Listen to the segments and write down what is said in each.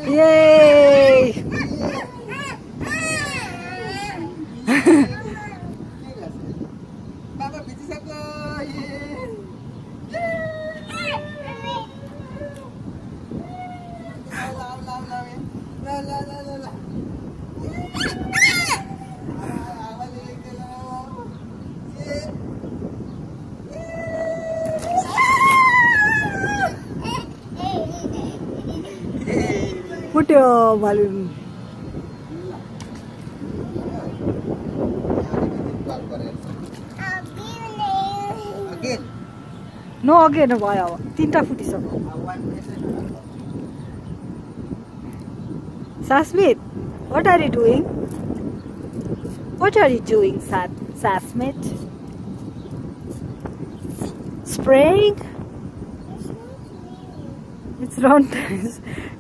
Yay! Put your balloon. Again. No, again, no, boy. Tinta futisako. Sasmit, what are you doing? What are you doing, Sasmit? Spraying? It's not.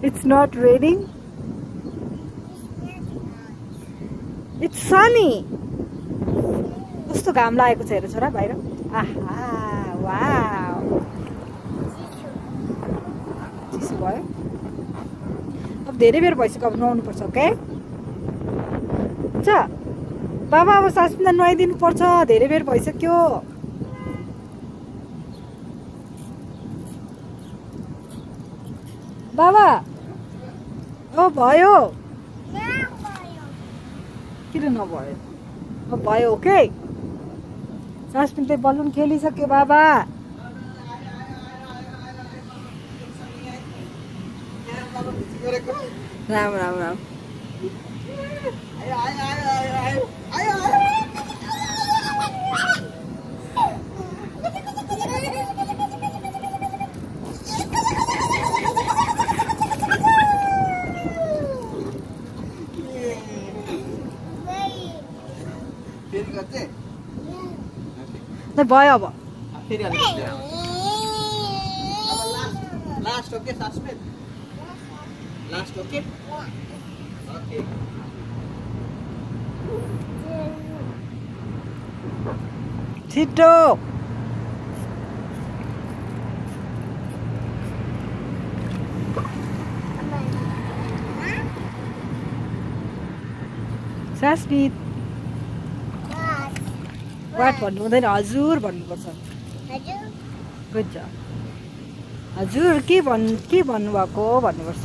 It's not raining. It's sunny. कस्तो घाम लागेको छ हेर छोरा बाहिर. आहा, wow. चिसो भयो. अब धेरै बेर भइसक्यो, अब नुहाउनु पर्छ, ओके? हुन्छ. बाबा अब सासमिलाई नुहाइदिनु पर्छ, धेरै बेर भइसक्यो. बाबा ओ भयो किन नभयो अब भयो ओके सासमिनले बलुन खेलिसक्यो बाबा राम राम राम नहीं भयो अब फेरि अलि लास्ट ओके सासमिन लास्ट ओके ओके छिटो सासमित वाट भन्नु हुँदैन हजुर भन्नुपर्छ हजुर गुड जब हजुर के भन्नुभएको भन्नुपर्छ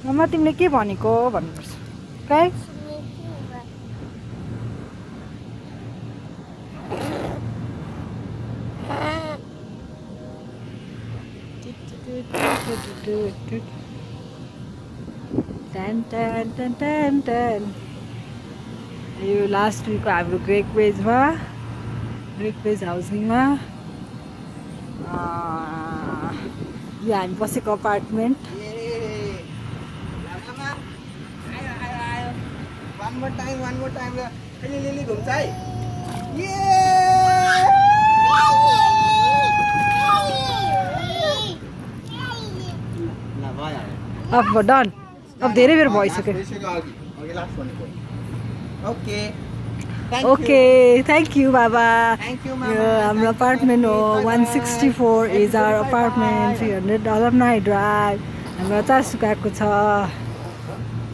मम्मा तिमीले के भनेको भन्नुपर्छ ओके टन टन टन टन टन यो लास्ट वीक हाम्रो ग्रेक वेज हाउसिङमा यो हामी बसेको apartment one more time Lily घुम्छ है अब डन अब धेरै बेर भइसक्यो ओके थ्याङ्क यू बाबा हाम्रो अपार्टमेन्ट हो 164 is our apartment $300 night drive हाम्रो अचार सुकाएको छ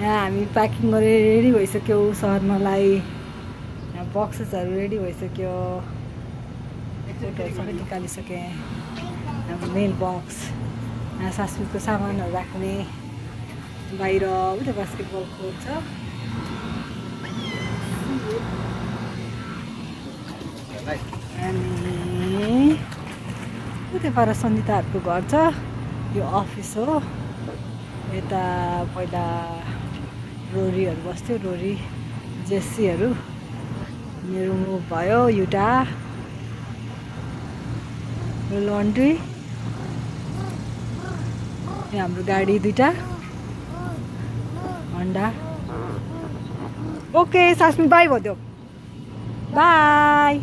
यहाँ हामी प्याकिङ गरेर रेडी भइसक्यौँ सर्नलाई यहाँ बक्सेसहरू रेडी भइसक्यो फोटोहरू सबै निकालिसकेँ हाम्रो मेल बक्स यहाँ सासमितको सामानहरू राख्ने बाहिर उता बास्केटबल कोर्ट छ अनि उता पर सन्दिताहरूको घर छ यो अफिस हो यता पहिला रोरीहरू बस्थ्यो रोरी जेसीहरू मेरो मुभ भयो युटा लन्ड्री यो हाम्रो गाडी दुईटा होन्डा ओके सासमी बाई भनिदेऊ बाई